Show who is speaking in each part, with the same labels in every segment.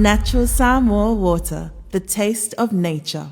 Speaker 1: Natural Samoa water, the taste of nature.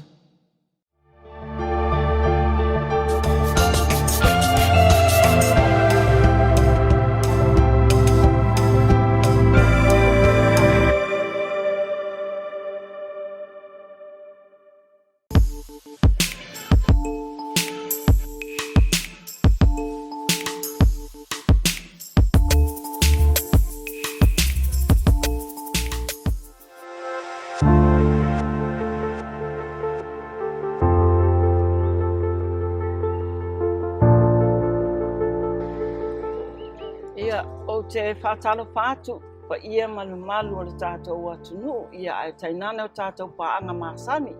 Speaker 2: Ia, ou te faatalofa atu paia ma le mamalu o le tatou atunuu, ia ae tainane o tatou paaga masani.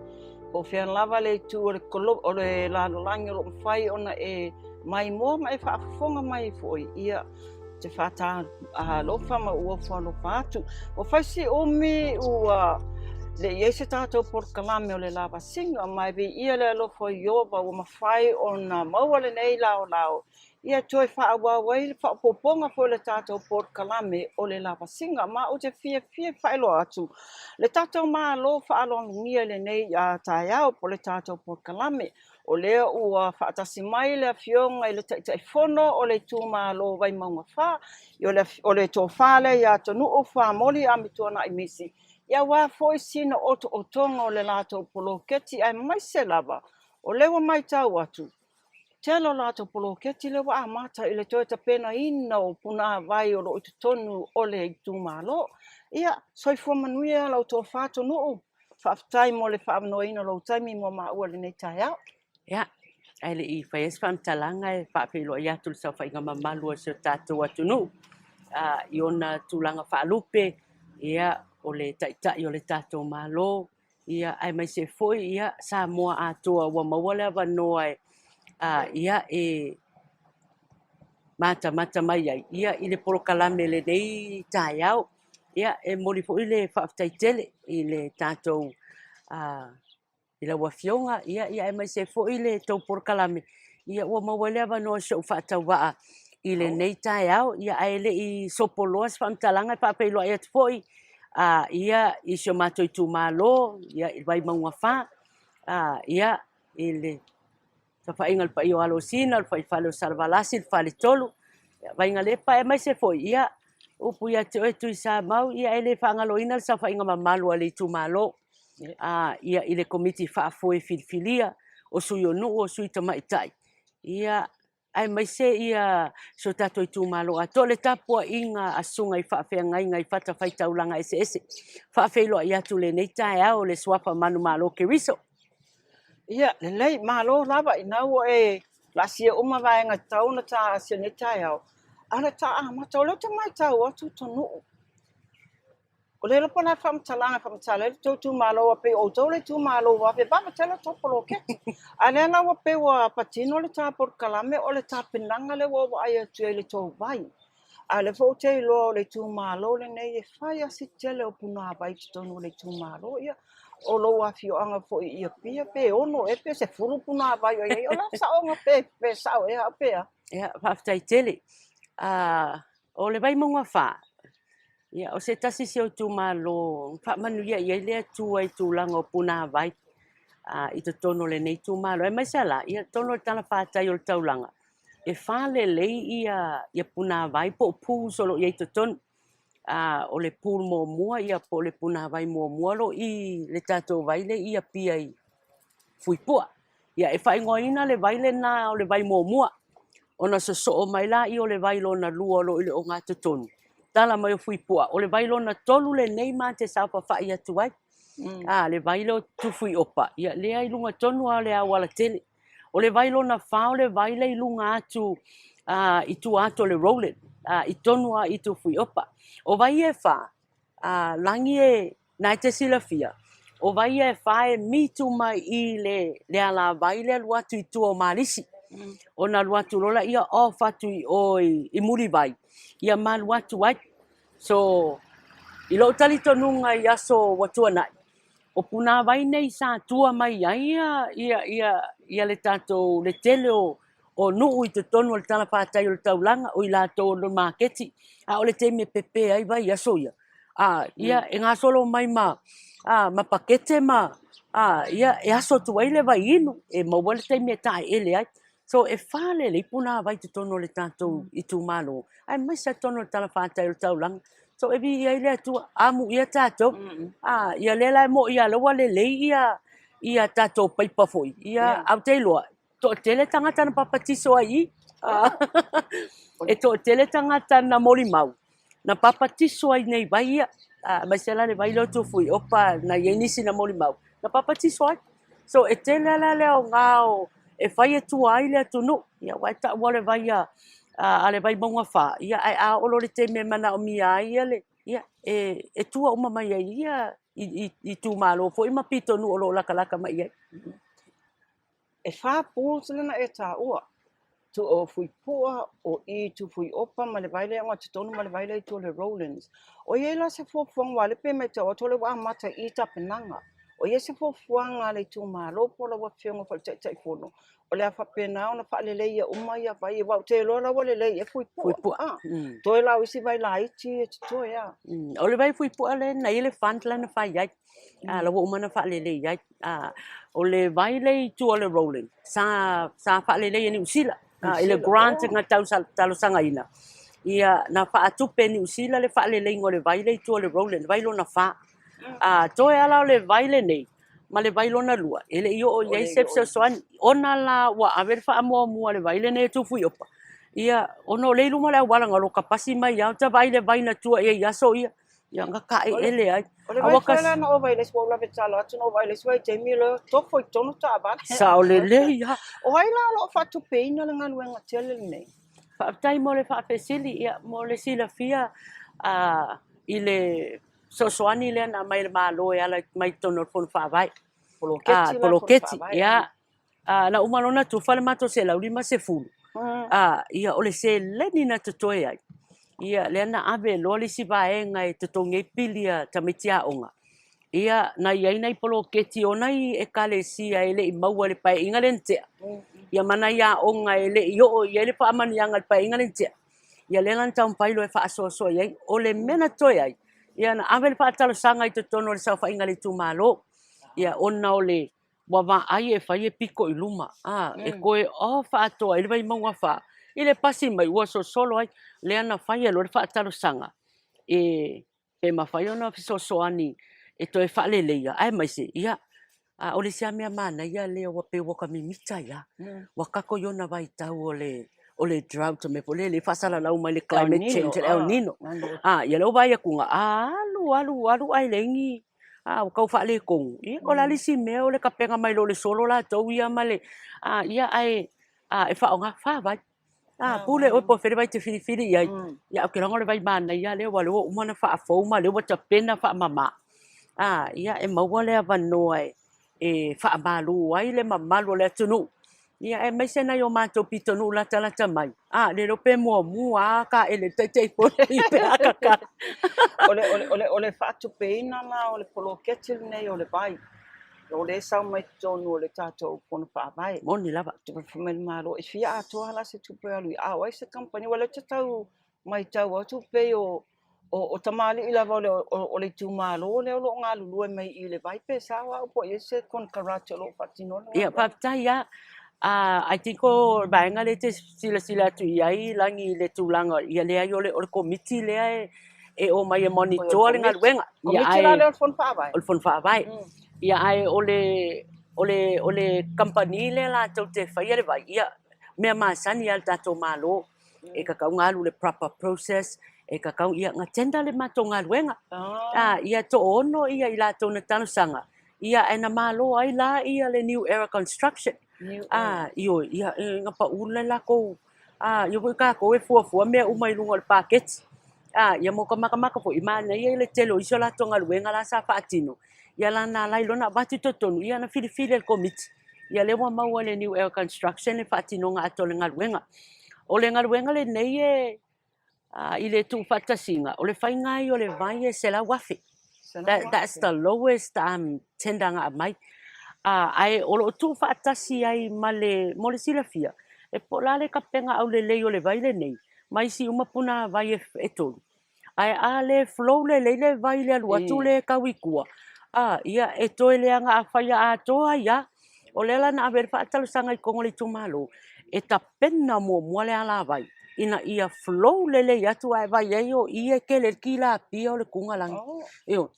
Speaker 2: Po o fea lava le itu o le, o le lalolagi o lo o mafai ona e maimoa ma e faafofoga mai foi, ia, te faatalofa ma ou ofo alofa atu. Ua fai si umi ua le i ai se tatou polokalame o le lavasiga, ma e viia le alofa o Ieova ua mafai ona maua lenei laolao ia toe faaauau ai le faaopoopoga foi o le tatou polokalame o le lavasiga. Ma ou te fiafia e faailoa atu le tatou Malo faaaloalogia i lenei taeao po o le tatou polokalame. O lea ua faatasi mai le Afioga i le Taitaifono o le itumalo Vaimauga 4, o le Tofa lea ia Tanu'u Famoli Amituanai Misi, aua foi sina otootoga o le latou poloketi, aemaise lava o lea ua matau atu, tele o latou poloketi lea ua amata i le toe tapenaina o punavai o lo o i totonu o le itumalo. Ia, soifua manuia lau tofa Tanu'u. Faafetai mo le faaavanoaina o lou taimi mo maua i lenei taeao.
Speaker 3: Ia, ae le i faia se faamatalaga e faafeiloai atu i le saofaiga mamalu a si o tatou atunuu i ona tulaga faalupe, ia, o le Taitai o le tatou Malo, ia, aemaise foi ia Samoa atoa ua maua le avanoa e, ia, e matamata mai ai ia i le polokalame i lenei taeao. Ia, e momoli foi le faafetai tele i le tatou i lau Afioga, ia aemaise foi le tou polokalame, ia ua maua ai le avanoa o si ou faatauvaa i lenei taeao. Ia, ae le i sopoloa se faamatalaga, e faafeiloai atu foi ia i si o matou itumalo, ia i Vaimauga 4, ia i le Saofaiga a le paia o Alosina, o le Fuaifale o Salevalasi, le Faletolu, Vainalepa, aemaise foi ia upu ia te oe Tuisamau, ia e le faagaloina le saofaiga mamalu a le itumalo ia i le Komiti Faafoe Filifilia, o Sui o Nuu, o Sui Tamaitai, ia aemaise ia si o tatou itumalo atoa, le tapuaiga a susuga i faafeagaiga i fatafaitaulaga eseese. Faafeiloai atu i lenei taeao le Suafa Manumalo Keriso.
Speaker 2: Ia, lelei, malo lava ina ua e laasia uma vaega e tatau ona ta asia i lenei taeao. A o le ta amata, o lea ou te matau atu Tanu'u, o le iloa po o le a le faamatalaga e faamatala ai le tou itumalo, aua pei o outou le itumalo ua vavevave tele tou poloketi. A o lea la ua pei ua patino le ta polokalame, o le tapenaga lea ua ou vaai atu ai i le tou vai. A o lea foi ou te iloa o le itumalo lenei e fai lava si tele o punavai i totonu o le itumalo. Ia, o lou afioaga foi i Apia, pe 6 ea pe 10 punavai o i ai. O le a le saoga pe sao ea au pe a?
Speaker 3: Ia, faafetai tele. O le Vaimauga 4, ia, o se tasi isi o itumalo faamanuia i ai le Atua i tulaga o punavai i totonu o lenei itumalo. Aemaise la, ia, totonu o le talafatai o le taulaga, e fa lelei ia, ia punavai po o pools o lo o i ai i totonu. O le pool muamua ia po o le punavai muamua o lo o i le tatou vai lea i Apia i Fuipua. Ia, e faaigoaina le vai lena o le vai muamua, ona sosoo mai lea o le vai lona lua o lo o i le ogatotonu, tala mai o Fuipua, o le vai lona tolu lenei ma te saofafai atu ai. Le vai lea o Tufuiopa, ia lea i luga tonu lava o le auala tele. O le vai lona fa o le vai lea i luga atu i tua atu o le Rowlett, i tonu lava i Tufuiopa. O vai ia e fa, Lagi e, na e te silafia, o vai ia e fa e mitu mai i le, le alavai le alu atu i tua o Malisi. Ona alu atu loa lea off atu i o i, i Mulivai, ia ma alu atu ai. So, i lou talitonuga i aso ua tuanai, o punavai nei sa tua mai ai ia, ia, ia, ia le tatou, le tele o, o nuu i totonu o le talafatai o le taulaga, o i latou o le maketi, a o le taimi e pepe ai vaiaso ia. A, ia, e gasolo mai ma, a, ma pakete ma, a, ia, e aso atu ai le vai inu, e maua ai le taimi e taeele ai. So, e faalelei punāwai i totonu o le tatou itumalo, aemaise lava totonu o le talafatai o le taulaga. So, e viia ai le Atua, amuia tatou. A, ia lea la e moni lava o lea ua lelei ia, ia tatou paipa foi, ia, ae ou te iloa, toatele tagata na papatiso ai i i. E toatele tagata na molimau na papatiso ai nei vai ia, aemaise la le vai lea o Tufuiopa na i ai nisi na molimau na papatiso ai. So e tele la le aoga o e fai e tua ai le atunuu, ia aua e taua le vai a a le Vaimauga 4, ia ae a oo loa i le taimi e manaomia ai ia le, ia e e tua uma mai ai ia i itumalo foi ma pitonuu o lo o latalata mai i ai.
Speaker 2: E fa pools lea na e taua, tu o Fuipua, o i Tufuiopa ma le vai lea o Totonu ma le vai lea i tua o le Rowlands. O i ai la se fuafuaga aua o lea pei e matau atu o lea ua amata i i tapenaga. O i ai se fuafuaga a le itumalo po o lau afioga foi i le Taitaifono o le a faapena ona faaleleia uma ia vai aua ou te iloa la ua lelei ea Fuipua.
Speaker 3: Fuipua.
Speaker 2: Ah, toe la o isi vai laiti e totoe a.
Speaker 3: O le vai Fuipua lea na i ai le fund la na fai ai. A la ua uma ona faalelei ai. A, o le vai lea i tua o le Rowland, sa, sa faalelei e Niu Sila, a, i le grant na tau talosagaina. Ia, na faatupe e Niu Sila le faaleleiga o le vai lea i tua o le Rowland, le vai lona fa. A, toe lava la o le vai lenei, ma le vai lona lua, e le i oo i ai se fesoasoani, ona la ua ave le faamuamua i le vai lenei e Tufuiopa, ia, ona o lea i luma o le auala na loka pasi mai lava, ota vaai i le vai na tua i ai i aso ia, Ia na taeele ai.
Speaker 2: O le vai foi la na ova i le isi, ua ou lave tala atu na ova i le isi vaitaimi loa tofo i totonu taavale.
Speaker 3: Sao lelei lava.
Speaker 2: O ai la o lo o faatupeina le galuega tele lenei?
Speaker 3: Faafetai mo le faafesili, ia mo le silafia i le fesoasoani lea na aumai e le Malo e ala mai i totonu o le Fono Faavae.
Speaker 2: Poloketi la,
Speaker 3: Poloketi, ia. A, na uma loa ona tufa le matou 150, a, ia, o le seleni na totoe ai, ia, lea na ave loa le isi vaega e totogi ai pili a tamaiti aoga, ia, na i ai nai poloketi o nai Ekalesia e le i maua i le Paeaiga lea na tea, ia, ma nai aoga e le i oo i ai le faamanuiaga i le Paeaiga lea na tea, ia, lea la na taumafai loa e faasoasoa i ai. O le mea na totoe ai, ia, na ave le faatalosaga i totonu o le saofaiga a le itumalo, ia, ona o le Ua vaai e fai e piko i luma, a, e koe off atoa ai le Vaimauga 4. I le pasi mai ua sosolo ai, lea na fai ai loa le faatalosaga e pe mafai ona fesoasoani e toe faaleleia, aemaise, ia, a o le isi lava mea manaia lea ua pei ua ta mimita ai lava, ua tatou i ona vaitau o le o le drought mea foi lele e faasalalau mai le climate change, le El Nino. A, ia lea ua vaai atu, a alu, alu, alu ae leai ni a ua tau faaletonu, ia o le a le isi mea o le tapena mai loa o le solo latou ia ma le, a ia ae a e faaaoga fa vai. A pule oe po o fea le vai e te filifili i ai. Ia ae ou te iloa o le vai manaia lea aua o lea ua uma ona faafou ma o lea ua tapena faamama. A ia e maua le avanoa e e faamalu ai le mamalu o le atunuu, ia aemaise nai o matou pitonuu latalata mai, a, le iloa pe muamua a taele i le Taitaifono i pe a tatala.
Speaker 2: O le, o le, o le, o le faatupeina la o le poloketi lenei o le vai, o lea e sau mai totonu o le tatou Fono Faavae.
Speaker 3: Moni lava.
Speaker 2: Tupe mai le Malo, e fia atoa la se tupe alu i a o ai se kamupani, aua o lea ou te tau matau atu pei o o tamalii lava o le itumalo lea o lo o galulue mai i le vai pe sao au po o i ai se konekarate o lo o faatinoina.
Speaker 3: Ia, faafetai lava. I think o le vaega lea e te silasila atu i ai Lagi i le tulaga, ia leai o le Komiti lea e omai e monitor le galuega.
Speaker 2: Komiti la lea o le Fono Faavae.
Speaker 3: O le Fono Faavae. Ia ae o le o le o le kamupani lea latou te faia le vai, ia mea masani lava a le tatou Malo. E tatau ona alu i le proper process, e tatau, ia, na tender le matou galuega. Ah. Ia toono ia i latou na talosaga, ia ae na malo ai la ia le New Era Construction. New Era. Ah, ioe, ia e na pau le latou, ah, ia foi tatou e fuafua mea uma i luga o le paketi. Ah, ia mo ka makamaka foi, manaia le tele o isi o latou galuega la sa faatino, ia la na ala ai loa ona avatu i totonu, ia na filifili e le Komiti. Ia lea ua maua e le New Era Construction le faatinoga atoa o le galuega. O le galuega lenei e i le tuufaatasiga, o le faiga ai o le vai e $100,000. That's the lowest tender na aumai. Ae o lo o tuufaatasi ai ma le, mo le silafia, e po o le a le tapena aulelei o le vai lenei, ma isi uma punavai e tolu. Ae a le flow lelei le vai i le alu atu le tau i tua, a, ia, e toe leaga a fai atoa ai lava. O lea la na ave ai le faatalosaga i totonu o le itumalo, e tapena muamua le alavai ina ia flow lelei atu ae vaai ai o i e tele ai le tilapia o le tugalagi. Ioe.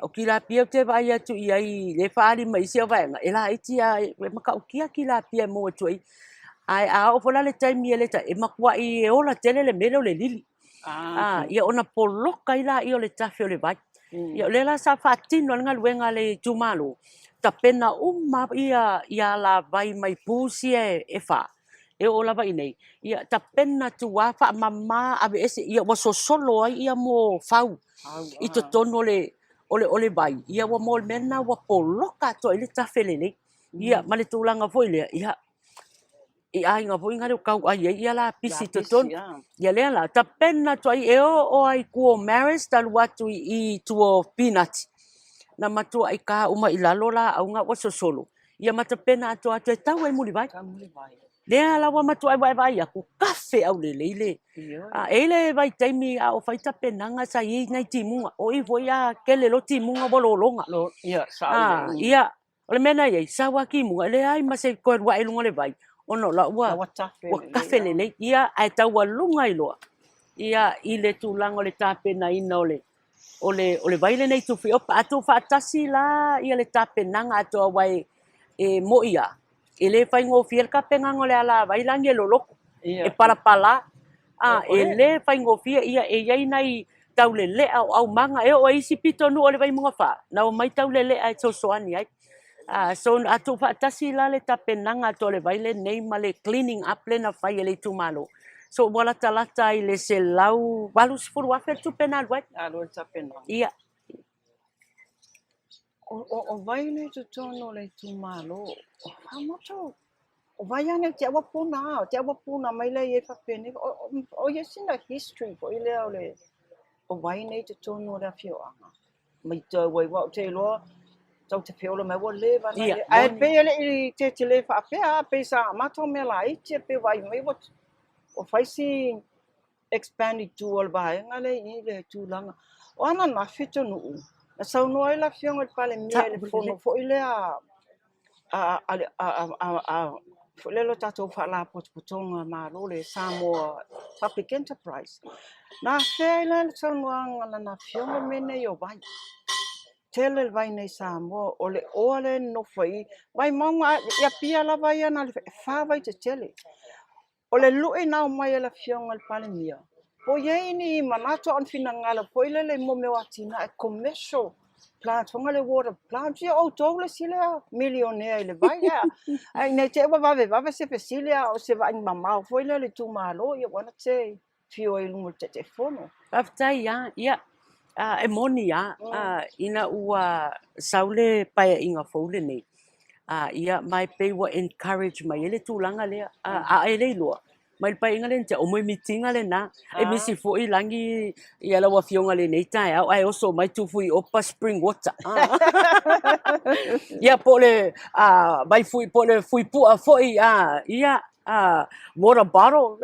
Speaker 3: O tilapia ou te vaai atu i ai lea e faaali mai isi au vaega, e laiti lava, e matautia tilapia e maua atu ai. Ae a oo foi la i le taimi e le tai, e matuai ola tele le mea lea o le lili. Ia ona poloka ai lea o le tafe o le vai. Ia o lea la sa faatino ai le galuega a le itumalo, tapena uma ia alavai mai pools ia e fa, e oo lava i inei, ia tapena atu lava faamama aveese, ia ua sosolo ai ia mo fau i totonu o le o le vai, ia ua mo le mea lena ua poloka atoa ai le tafe lelei. Ia ma le tulaga foi lea, ia i aiga foi na lea ua tauai ai ia lapisi i totonu. Ia lea la, tapena atu ai, e oo lava i tua o Maris talu atu i tua o Pinati, na matuai ta uma i lalo laau na ua sosolo, ia ma tapena atoa atu e tau ai i Mulivai. Lea la ua matuai ua e vaai atu, kafe aulelei le. A, e i ai le vaitaimi a o fai tapenaga sa i ai nai timuga, o i foi a tele loa timuga ua lologa. Ia, O le mea na i ai, sau a timuga, e leai ma se toe alu ae i luga o le vai, ona o la ua, ua tafe lelei. Ia, ae taualuga ai loa, ia, i le tulaga o le tapenaina o le, o le, o le vai lenei i Tufi'opa. A tuufaatasi la ia le tapenaga atoa aua e, e mo'i lava, e le faigofie le tapenaga o le alavai lagi e loloto, e palapala. A, e le faigofie, ia, e i ai nai taulelea o aumaga, e oo i isi pitonuu o le Vaimauga 4, na omai taulelea e fesoasoani ai. So, a tuufaatasi la le tapenaga atoa o le vai lenei ma le cleaning up lea na fai e le itumalo, so ua latalata i le $180,000 le tupe na alu ai.
Speaker 2: Alu ai le tapenaga.
Speaker 3: Ia.
Speaker 2: O vai nei i totonu o le itumalo, how much o O vai ana te awa puna, te awa puna mai lea i ai faapena, o ia sina history foi lea o le o vai nei i totonu o le afioaga. Matau ai, aua ou te iloa tau te feola mai ua leva ona
Speaker 3: Ia,
Speaker 2: ae
Speaker 3: moni.
Speaker 2: pei e le i tetele faapea, pei sa matou mea laiti, pei vaai mai ua fai si expand i tua o le vaega lea i le tulaga. O ananafi Tonuu, na saunoa ai le Afioga i le Palemia i le fono foi lea a foi lea le tatou Faalapotopotoga Malo le Samoa Public Enterprise. Na afea ai la le saunoaga a lana afioga mea nei o vai. Tele le vai nei i Samoa, o le oa lea e nonofo ai i Vaimauga, i Apia lava ia na o le fa vai tetele. O le lui na aumai e le Afioga i le Palemia, po o i ai ni manatu a o ni finagalo foi lele i mea o atinae commercial plant foi lea water plant, ia outou le isi lea milionea i le vai. Ae ne i te i ua vavevave se fesili a o se vaai mamao foi lea i le itumalo, ia ua na te afio ai i luga o le Taitaifono.
Speaker 3: Faafetai lava. Ia, e moni lava, ina ua sau le Paeaiga fou lenei, ia, ma e pei ua encourage mai ai le tulaga lea. A e le iloa, mai le Paeaiga lea na tea, o moemitiga lena. E misi foi lagi ia lau Afioga i lenei taeao ae oso mai Tufuiopa spring water. Ia, po o le vai fui, po o le fuipua foi, ia, water bottle,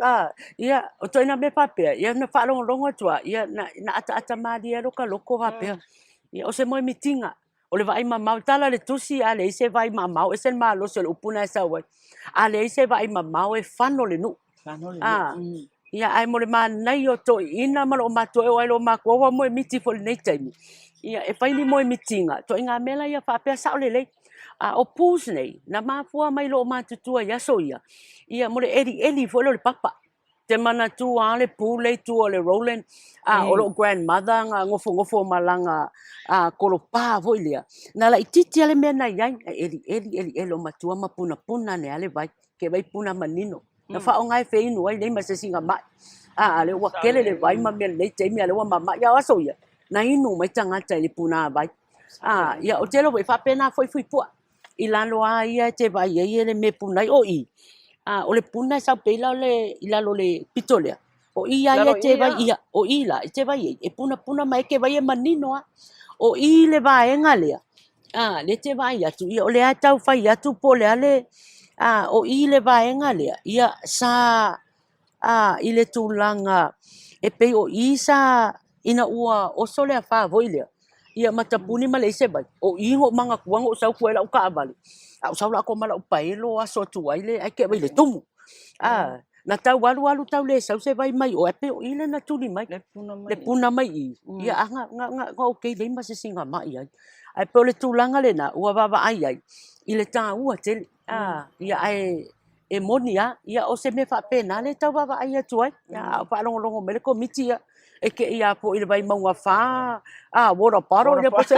Speaker 3: ia, o ituaiga mea faapea, ia na faalogologo atu lava, ia na ataata malie ai lota loto faapea, ia o se moemitiga, o le vaai mamao, tala i le tusi a leai se vai mamao, ese le malosi o le upu lena e sau ai, a leai se vaai mamao e fano le nuu.
Speaker 2: Fano le nuu.
Speaker 3: Ia, ae mo le manaia o toeaiina ma loo matua, e oo lava i loo matua ua moemiti foi i lenei taimi, ia e fai ni moemitiga, ituaiga mea la ia faapea sao lelei. A o pools nei, na mafua mai loo matutua i aso ia, ia mo le elieli foi lea o le papa. Te manatua lava le pool lea i tua o le Roland, a o lou grandmother na nofonofo ma lana kolopa foi lea, na laitiiti lava le mea na i ai, ae elieli elieli o matua ma punapuna ane lava le vai, ke vai puna manino. Na faaaoga e feinu ai, leai ma se isi na mai. A lea ua tele le vai ma mea i lenei taimi, a lea ua mamai. A o aso ia, na inu mai tagata i le punavai. A, ia, ou te iloa foi, e faapena foi Fuipua. I lalo lava ia e te vaai ai e le mea e puna ai. O i, a, o le puna e sau pea i lalo, i lalo o le pito lea. O i lava ia e te vaai, ia, o i la e te vaai ai, e punapuna mai ai ke vai e manino lava. O i le vaega lea, a, lea e te vaai atu, ia, o lea e tau fai atu po o le a le, a, o i le vaega lea, ia, sa, a, i le tulaga e pei o i sa. Ina ua oso le afā foi lea, ia ma tapuni ma leai se vai, o i na ou manatua na ou sau atu ai lau kaavale, a ou sau la atoa ma lau paelo aso atu ai le, ae te i le tumu. A, na tau alu alu tau le sau se vai mai o, ae pei o i lea na tuli mai, le puna mai i, ia a na, na, na, na okay lelei ma se sinamai ai. Ae pei o le tulaga lena ua vaavaai ai i le taua tele, a, ia ae e moni lava, ia o se mea faapena lea e tau vaavaai atu ai. Ia, a o faalogologo mai le Komiti, ia, e te i lava foi i le Vaimauga 4, a, water bottle, ia po o se...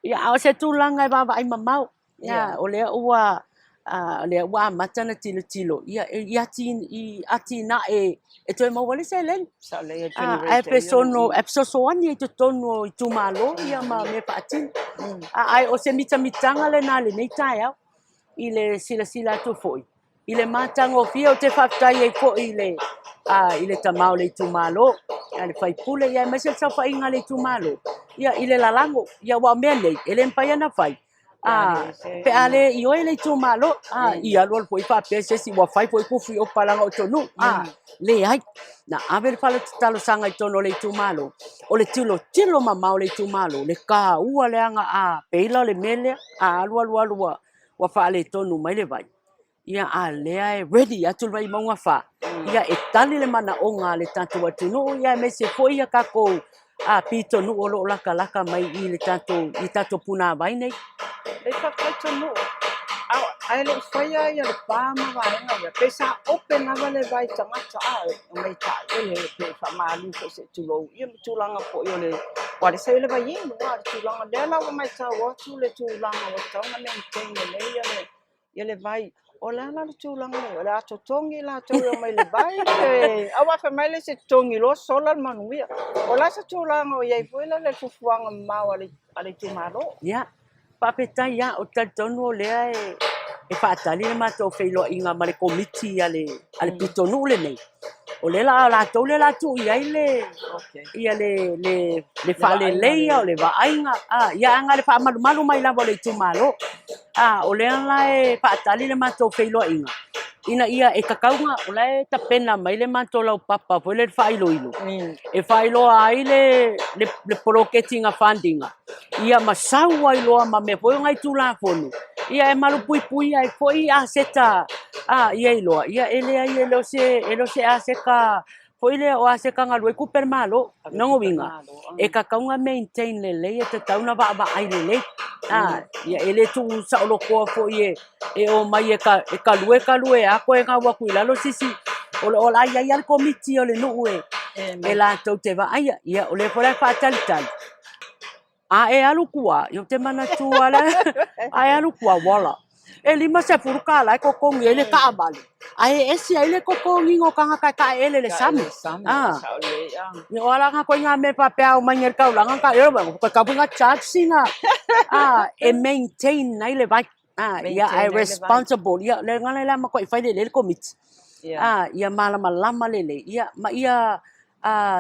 Speaker 3: Ia, a o se tulaga e vaavaai mamao. Ia, o lea ua, o lea ua amata ona tilotilo, ia, i atinae e toe maua ai le seleni. Ae fesoasoani ai i totonu o itumalo ia ma mea faatino. Ae o se mitamitaga lena i lenei taeao. i le silasila atu foi i le matagofie. Ou te faafetai ai foi i le, i le tama o le itumalo, a le sui usufono, ia aemaise le saofaiga a le itumalo, ia i le lalago. Ia aua o mea nei, e le mafai ona fai, pe a le ioe le itumalo, i alualu foi faapea se isi ua fai foi kufi o palaga o tonu, leai. Na ave le fale talosaga i totonu o le itumalo, o le tilotilo mamao o le itumalo, le taua leaga a peila o le mea lea, a alu alu alu ua, ua faaletonu mai le vai, ia a lea e ready atu le Vaimauga 4, ia e tali le manaoga a le tatou atunuu, ia aemaise foi ia tatou pitonuu o lo o latalata mai i le tatou, i tatou punavai nei.
Speaker 2: E faafetai Tonuu, ae le i faia ia le pa ma vaega ia, pe sa open lava le vai tagata a o mei taele pe faamalu foi se i tulou ia ma tulaga foi o le aua le sa i ai le vaiinu a o le tulaga lea la ua matau atu le tulaga ua tatau ona maintain lelei ia le ia le vai. O le a la le tulaga lea? O le a totogi latou e omai i le vai pe aua fai mai le isi e totogi loa sola le manuia. O le a se tulaga o i ai foi la le fuafuaga mamao a le a le itumalo?
Speaker 3: Ia, faafetai lava. Ou te talitonu o lea e faatali le matou feiloaiga ma le komiti a le a le pitonuu lenei. O lea la, o latou lea o le a tuu i ai le ia le le le faaleleia o le vaaiga, a, ia ae na o le faamalumalu mai lava o le itumalo. A, o lea la e faatali le matou feiloaiga ina ia e tatau ona, o la e tapena mai le matou laupapa foi lea i le faailoilo, e faailoa ai le le poloketi na fund ina, ia ma sau ai loa ma mea foi o nai Tulafono, ia e malupuipuia ai foi aseta a ia iloa, ia e leai e le o se, e le o se aseta foi lea o aseta galue ai tupe a le Malo. Lona uiga, e tatau ona maintain lelei, e tatau ona vaavaai lelei, a, ia e le tuu saolotoa foi e omai e kalue kalue lava toe gau atu i lalo se isi. O le a i ai lava le komiti o le nuu e latou te vaaia. Ia o lea foi la e faatalitali, a e alu tua, ia ou te manatua lava, a e alu tua, voila, e $50 e totogi ai le taavale, ae e ese ai le totogiina o tagata e taeele i le sami. Ia o a la na ituaiga mea faapea a omai nei i le taulaga, tatau foi ona charge sina, e maintain ai le vai. Ia ae responsible, ia le agaga lea matuai fai lelei le komiti, ia malamalama lelei, ia ma ia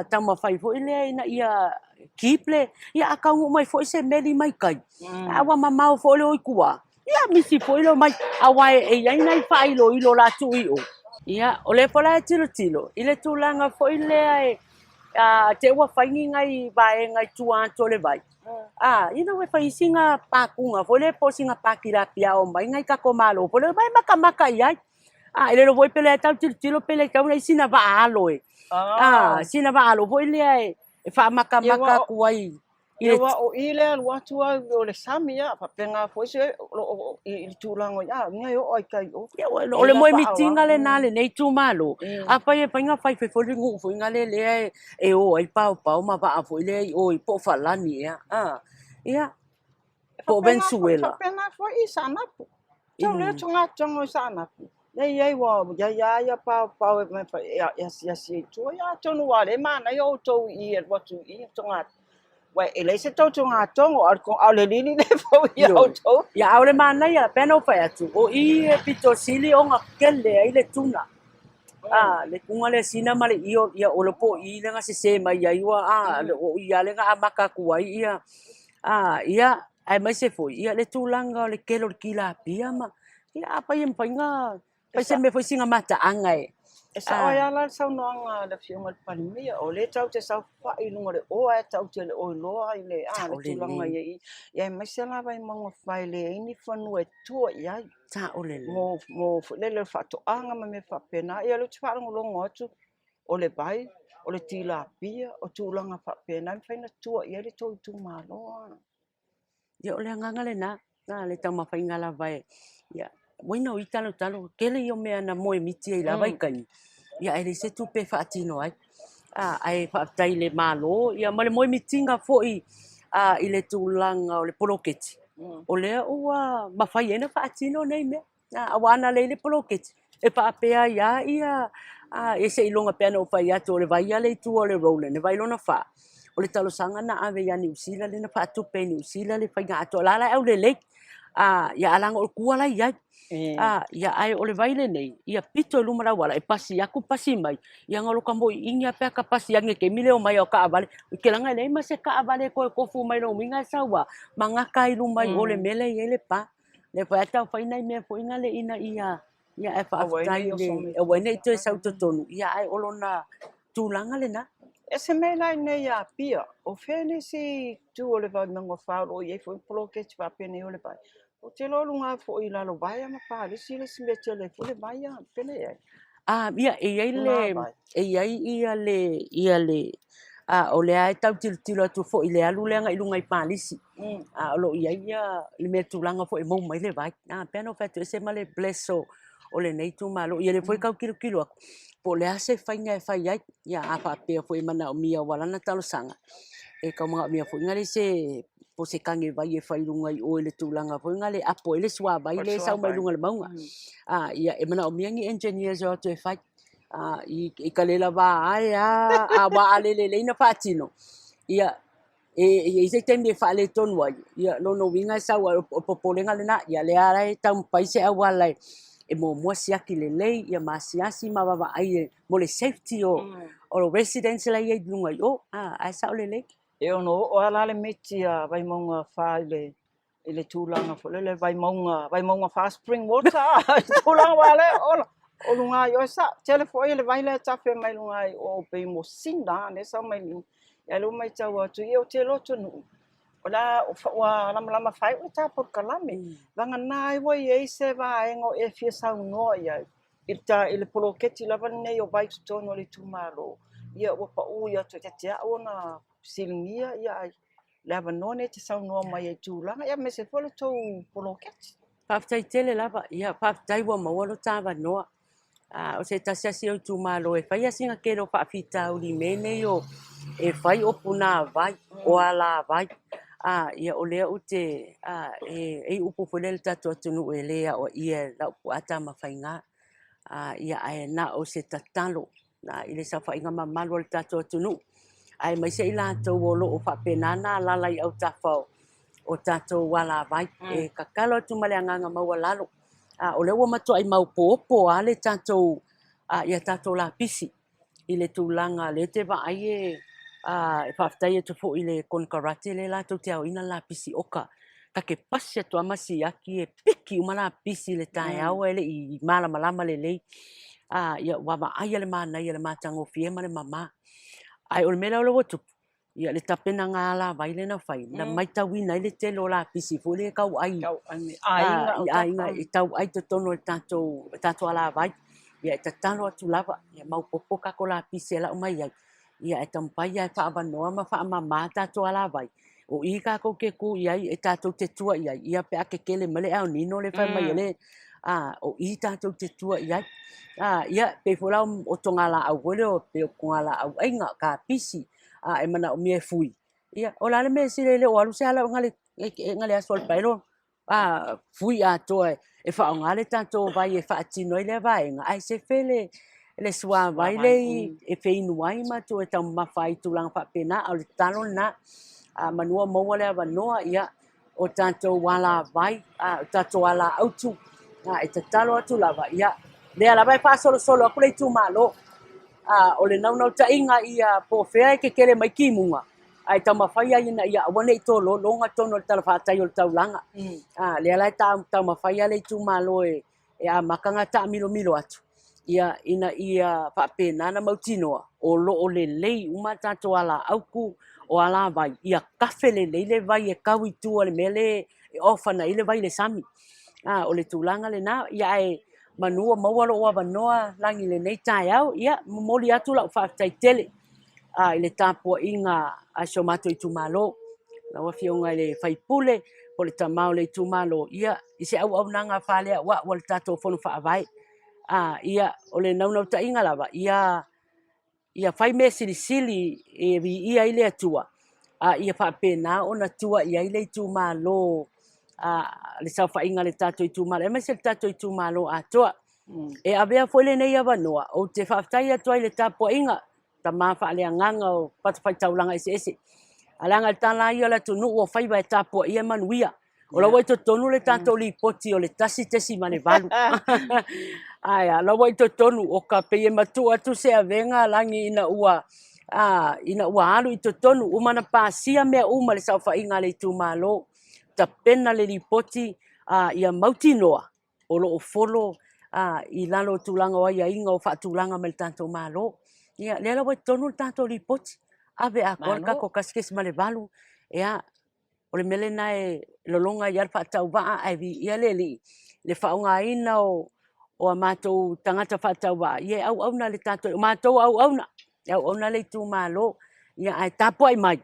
Speaker 3: taumafai foi lea ina ia keep le, ia a taunuu mai foi se meli mai tai, a ua mamao foi le o i tua, ia misi foi le omai, aua e i ai nai faailoilo o le a tuu i o. Ia, o lea foi la e tilotilo i le tulaga foi lea e te i ua fai ni nai vaega i tua atu o le vai, A, you know, e fai sina pakuga foi lea po o sina pakilapia a omai nai tatou malo foi lea, omai e matamata i ai. A, e le iloa foi pe le tau tilotilo pe le tatau ona i ai sina vaa alo e, a, sina vaa alo foi lea e faamatamata atu ai
Speaker 2: i le... Aua o i lea alu atu au o le sami a, faapena foi se o lo o i le tulaga i a, ina e oo ai tai i o.
Speaker 3: Ia, o le moemitiga lena a lenei itumalo, afai e fai ona fai foi le nuu foi lea lea e o ai paopao ma vaa foi lea i o i po o Falani ea, a, ia, po o Venezuela.
Speaker 2: Faapena foi i Saanapu. Tau lea togatogo i Saanapu. Lea i ai ua i ai lava ia paopao e e asiasi ai i tua. Ia atonu aua o lea e manaia outou i i e alu atu i i togatogona. Ua e leai se tou togatogo, a o le lili lea fou ia outou.
Speaker 3: Ia, a o le manaia, pei ona ou fai atu, o i e pito sili ona kele ai le tuna. A, le tuna lea sina ma le io, ia o le po o i lea na sese mai ai ua, a, o i lava lea na amata atu ai ia, a, ia, aemaise foi, ia le tulaga o le kele o le tilapia ma, ia afai e mafai ona fai se mea foi sina mataaga e.
Speaker 2: E sao ai lava la le saunoaga a le Afioga i le Palemia, o lea tatou te saofai i luga o le oa ae tatou te le o iloa i le, a, le tulaga i ai, ia aemaise lava Vaimauga 4 e leai ni fanua e tua i ai.
Speaker 3: Sao lelei.
Speaker 2: Mo, mo foi lele o faatoaga ma mea faapena. Ia o lea ou te faalogologo atu, o le vai, o le tilapia, o tulaga faapena e mafai ona tua i ai le tou itumalo.
Speaker 3: Ia o le agaga lena, na le taumafaiga lava e, ia, ua ina o i talotalo, tele ia o mea na moemiti ai lava i taimi, ia ae leai se tupe e faatino ai. A, ae faafetai i le Malo ia ma le moemitiga foi a, i le tulaga o le poloketi, o lea ua mafai ai ona faatino nei mea. Aua ana leai le poloketi, e faapea ai lava ia, ia seiloga pei ona ou fai atu o le vai lava lea i tua o le Roland, le vai lona fa, o le talosaga na ave ia Niu Sila lea na faatupe e Niu Sila le faiga atoa, o la la e aulelei, ia ae leaga o le tua la e i ai. Ia ae o le vai lenei, ia pito i luma le auala, e pasi atu pasi mai, ia na o lota moiiga lava pe a ta pasi ane i le taimi lea e omai ai o taavale, ou te laga e leai ma se taavale e toe tofu mai lou uiga e sau lava ma gata ai i luma i o i le mea lea e i ai le pa. Lea foi a tau fai nai mea foi na le ina ia ia ae faafetai le aua ne i toe sau totonu ia ae o lona tulaga lena.
Speaker 2: E se mea la i nei Apia, o fea nisi itu o le Vaimauga 4 o lo o i ai foi poloketi faapenei o le vai? Ou te iloa o luga foi i Lalovaea ma Palisi le isi mea tele ai foi le vai a, penei ai?
Speaker 3: A, ia, e i ai le, e i ai ia le, ia le, a, o lea e tau tilotilo atu foi i le alu lea agai i luga i Palisi. A, o lo o i ai ia le mea tulaga foi e maua mai le vai. A, pei ona ou fai atu, e ese ma le bless o, o lenei itumalo. Ia lea foi e tau tilotilo atu, po o le a se faiga e fai ai. Ia, a faapea foi e manaomia aua lana talosaga, e tau manaomia foi na le se po o se tane vai e fai i luga i o i le tulaga foi lena e apo ai le suavai lea e sau mai luga o le mauga. A, ia, e manaomia ni engineers e o atu e fai. A, i ka le lava ae lava, aua a le lelei ona faatino, ia, e i ai se taimi e faaletonu ai, ia, lona uiga e sau ai, o popolega lena, ia lea lava e taumafai se auala e muamua siaki lelei, ia ma asiasi ma vaavaai mo le safety o o residents la e i ai i luga i o, a, ae sao lelei.
Speaker 2: E ono oo lava la le miti a Vaimauga 4 i le i le tulaga foi lele Vaimauga Vaimauga 4 spring water i le tulaga aua lea ola o luga i o e sao tele foi le vai lea e tafe mai luga i o pei mosina lea e sau mai luga ia lea ua matau atu ia ou te loto nuu o le a ua lamalama faaiu le ta polokalame vagana ai ua i ai se vaega o e fia saunoa i ai i le ta i le poloketi lava lenei o vai i totonu o le itumalo, ia ua pau ia te te au ona fesiligia ia ai le avanoa nei e te saunoa mai ai i tulaga, ia aemaise foi le tou poloketi.
Speaker 3: Faafetai tele lava, ia faafetai ua maua lo ta avanoa. O se tasi asi o itumalo e fai sina tele o faafitauli i mea nei o e fai o punavai, o alavai. Ia o lea ou te, e i ai upu foi lea i le tatou atunuu e le aoaia e Laupua Tamafaiga. Ia ae na o se tatalo i le saofaiga mamalu a le tatou atunuu, aemaise i latou o lo o faapena ona alaala i autafa o tatou alavai. E tatalo atu ma le agaga maualalo, o lea ua matuai maopoopo lava le tatou, ia tatou lapisi i le tulaga lea e te vaai e faafetai atu foi i le konekarate lea latou te aoina le lapisi oka. Ta te pasi atu lava ma siaki e piki uma lapisi i le taeao ae le i malamalama lelei. Ia ua vaaia le manaia, le matagofie ma le mama. Ae o le mea la ua tupu, Ia le tapenaga alavai lea na fai, na matauina ai le tele o lapisi foi lea e tau ai i aiga e tau ai totonu o le tatou, tatou alavai. Ia e tatalo atu lava, ia maopoopo tatou lapisi e lau mai ai, ia e taumafai lava e faaavanoa ma faamama tatou alavai. O i tatou te tu i ai, e tatou te tua i ai, ia pe a kekele mai le El Nino lea e fai mai o le, o i tatou te tua i ai. Ia, pei foi la o togalaau foi lea, pei o togalaau aiga, kapisi, a e manaomia e fui, ia, o le a le mea e sili ai le o alu se ala e na le aso a le paelo, a fui atoa e faaaoga le tatou vai e faatino ai lea vaega, ae sefe le suavai lea e feinu ai ma toe taumamafa ai i tulaga faapena. A o le tatalo lena, a manu o maua le avanoa, ia, o tatou alavai, o tatou alaautu, e tatalo atu lava, ia, lea lava e faasolosolo atu le itumalo. O le naunautaiga ia po o fea e kekele mai timuga, ae taumafai ai ina ia aua ne i tolologa totonu o le talafatai o le taulaga. Lea la e taumafai lava le itumalo e amata ona taamilomilo atu. Ia, ina ia faapena ona mautinoa o lo o lelei uma a tatou alaauku o alavai, ia kafe lelei le vai e kau i tua i le mea lea e orphan ai le vai i le sami. A, o le tulaga lena. Ia ae manu ua maua lou avanoa Lagi i lenei taeao, ia momoli atu lau faafetai tele a, i le tapuaiga a si o matou itumalo. Lau Afioga i le sui usufono po o le tama o le itumalo, ia i se auaunaga faaleauau a le tatou Fono Faavae. A, ia, o le naunautaiga lava, ia, ia fai mea silisili e viia ai le Atua, a ia faapena ona tua i ai le itumalo, a, le saofaiga a le tatou itumalo, aemaise le tatou itumalo atoa. E avea foi lenei avanoa, ou te faafetai atu ai i le tapuaiga tama faaleagaga o fatafaitaulaga eseese. A leaga le tala ia o le atunuu o faiva e tapuaia e manuia. O la ua i totonu le tatou lipoti o le 1.8. Ae a, la ua i totonu o ka pei e matua atu se avega lagi ina ua a, ina ua alu i totonu, uma na pasia mea uma le saofaiga a le itumalo, tapena le lipoti a, ia mautinoa o lo o folo a, i lalo o tulaga o aiaiga o faatulaga mai le tatou Malo. Ia, lea la ua i totonu le tatou lipoti, ave atoa le tatou 1.8, ia, o le mea lena e lologa ai lava le faatauvaa ae viia le Alii le faaaogaina o, o a matou tagata faatauvaa, ia e auauna le tatou, o matou auauna, e auauna le itumalo, ia ae tapuai mai,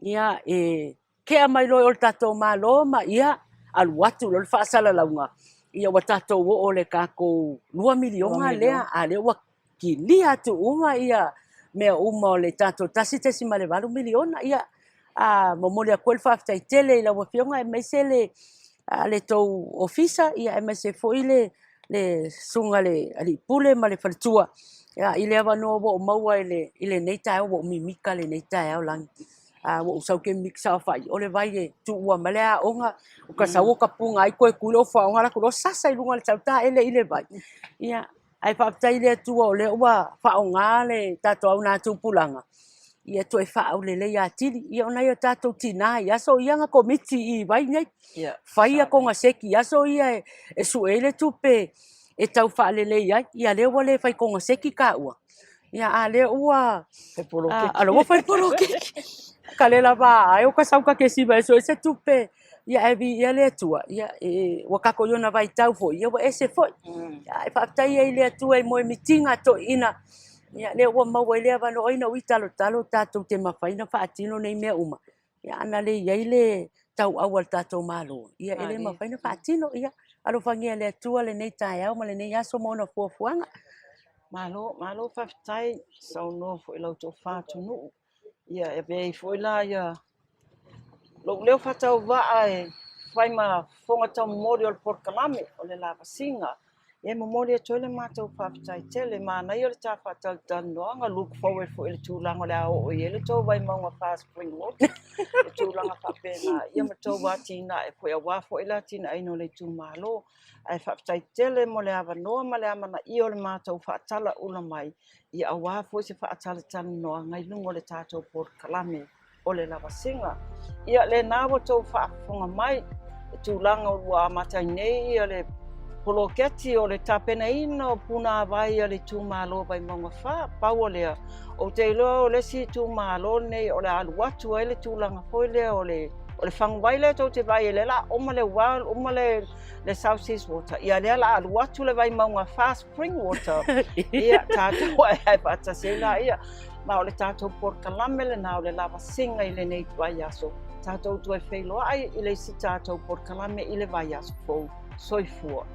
Speaker 3: ia e kea mai loa e o le tatou Malo ma ia alu atu loa le faasalalauga, ia ua tatou oo le tatou 2 miliona lea, a lea ua kilia atu uma ia mea uma o le tatou 1.8 miliona. Ia, a momoli atu ai le faafetai tele i lau Afioga aemaise le, le tou ofisa, ia aemaise foi le, le susuga le alii pule ma le faletua, ia, i le avanoa ua ou maua i, le, i lenei taeao, ua ou mimika lenei taeao lagi. A ua ou sau ke mimika saofai, o le vai e tuua mai le aoga, o ka sau o ka puga ai koe kui le ofo aoga la ku sasa i luga le tau taele i le vai. Ia, Ae faafetai i le Atua o lea ua faaaoga le tatou augatupulaga ia toe faaulelei atili. Ia o nai o tatou tinā i aso ia na komiti i vai nei. Yeah, Fai ia kogaseki i aso ia e, e sue ai le tupe e tau faalelei ai. Ia lea ua le fai kogaseki kāua. Ia a lea ua
Speaker 2: Fai poloketi.
Speaker 3: A, a ua fai poloketi. Ka le lava ai o ka sau ka kesi mai sue se tupe Ia ae viia le Atua, ia e, ua kako i ona vaitau foi, ia ua ese foi. Ia, e faafetai ai i le Atua i moemitiga a toeaiina, ia lea ua maua ai le avanoa ina ui talotalo tatou te mafai ona faatino nei mea uma. Ia ana le i ai le tauau a le tatou Malo, ia e le mafai ona faatino. Ia alofagia e le Atua lenei taeao ma lenei aso ma ona fuafuaga.
Speaker 2: Malo, malo faafetai, saunoa foi i lau tofa atunuu. Ia e avea ai foi la ia lou leo faatauvaa e fai ma fofoga taumomoli o le polokalame o le lavasiga. E momoli atu ai le matou faafetai tele. Manaia le ta faatalatalanoaga, look forward foi i le tulaga o le a oo i ai le tou Vaimauga 4 Spring Water, le tulaga faapena, ia ma tou atinae foi aua foi le atinaeina o le itumalo. Ae faafetai tele mo le avanoa ma le amanaia o le matou faatalaula mai ia aua foi se faatalatalanoaga i luga o le tatou polokalame o le lavasiga. Ia lena ua tou faafofoga mai i tulaga ua amata ai nei ia le poloketi o le tapenaina o punāvai a le itumalo Vaimauga 4. Pau o lea, ou te iloa o le isi itumalo lenei o le a alu atu ai le tulaga foi lea o le o le faguvai lea tou te vaai ai lea la oma le well, uma le le South Seas Water. Ia lea la alu atu le Vaimauga 4 Spring Water. Ia tatou aeae faatasi ai laia. Ma o le tatou polokalame lena o le lavasiga i lenei vaiaso. Tatou toe feiloai i le isi tatou polokalame i le vaiaso fou. Soifua.